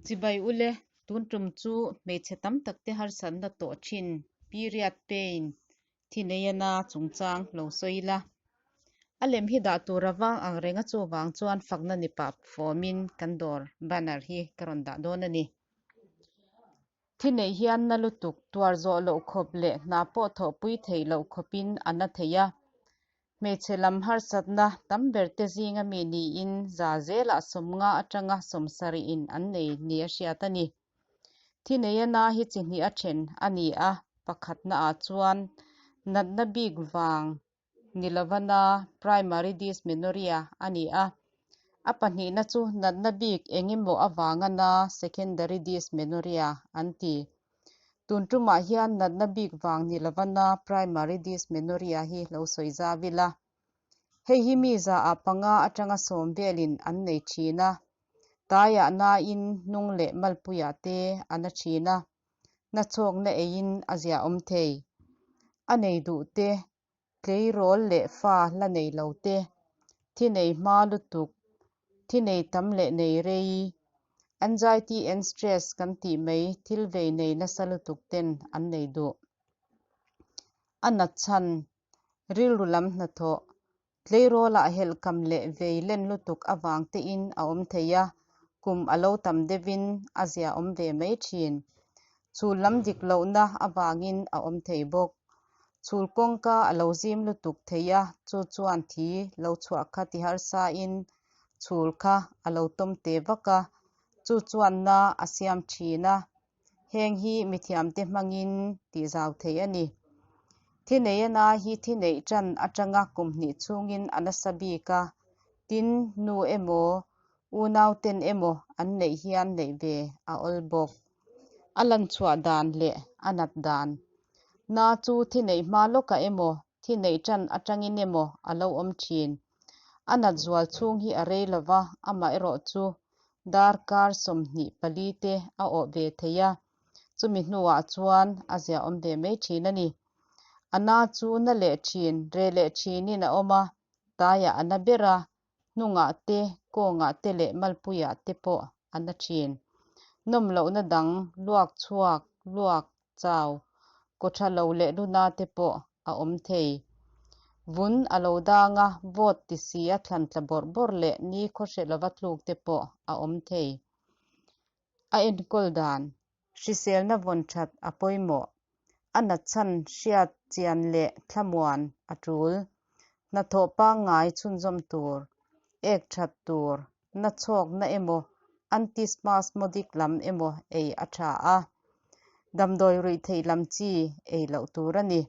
Chibai ule, tun tum chu hmeichhe tam takte harsatna tawh thin period pain thi nei ana chungchang lo sawi ila. A lem hi dah tur avang ang reng a chuvang chuan fakna ni pah fawmin kan dawr banner hi ka rawn dah dawn a ni. Thi neih hian na lutuk, tuar zawh loh khawp leh hna pawh thawhpui theih loh khawpin a na thei a. Hmeichhe lam harsatna tam berte zinga mi niin za zelah 50 atanga 70 in an nei ni a hriat a ni. Thi neia na hi chi hnih a then a ni a, pakhatnaah chuan natna bik vang ni lova na, primary dysmenorrhea, a ni a. A pahnihna chu natna bik eng emaw avanga na, secondary dysmenorrhea, an ti. Tun tumah hian natna bik vang ni lova na, primary dysmenorrhea, hi lo sawi zau ila. Hei hi mi zaah 5 atanga 10 velin an nei thin a. Taiah nain hnung leh malpuiah te a na thin a. Nachhawkna eiin a ziahawm thei. A nei duh te, tleirawl leh fa la nei lo te, thi nei hma lutuk, thi nei tam leh nei rei, anxiety and stress kan tih mai thil vei nei nasa lutuk ten an nei duh. A nat chhan, rilru lam hnathawh, tleirawlah helhkam leh vei len lutuk avang tein a awm thei a, kum a lo tam deuhin a ziahawm ve mai thin. Chhul lam dik lohna avangin a awm thei bawk. Chhul kawngka a lo zim lutuk thei a, chu chuan thi lo chhuah kha ti harsain chhul kha a lo tawm te vak a, chu chuan na a siam thin a. Heng hi mithiamte hmangin tihzau theih a ni. Thi neia na hi thi neih tan atanga kum hnih chhungin a nasa bik a, tin nu emaw, unauten emaw an neih hian neih ve a awl bawk. A lan chhuah dan leh a nat dan. Na chu thi neih hma lawkah emaw, thi neih tan atangin emaw a lo awm thin. A nat zual chhung hi a rei lova, amaherawh chu darkar 24 te a awh ve thei a, chumi hnuah chuan a ziahawm ve mai thin a ni. A na chu na leh thin, reh leh thinin a awm a, taiah a na ber a, hnungah te, kawngah te leh malpuiah te pawh a na thin. Nawm lohna dang, luak chhuak, luak, chau, kaw tha lo leh luna te pawh a awm thei. Vun a lo dang a, vawt ti si a thlan tla bawrh bawrh leh ni khawhre lova tluk te pawh a awm thei. A enkawl dan, hriselna vawn that a pawimawh. A nat chhan hriat chian leh thlamuan a tul. Hnathawh pangngai chhunzawm tur, ek that tur, nachhawkna emaw antispasmodic lam emaw ei a tha a. Damdawi ruih theih lam chi ei loh tur a ni.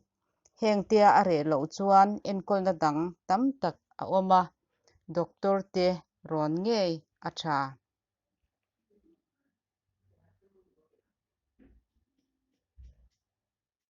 Heng tia a reh loh chuan enkawlna dang tam tak a awm a, doctor te rawn ngei a tha.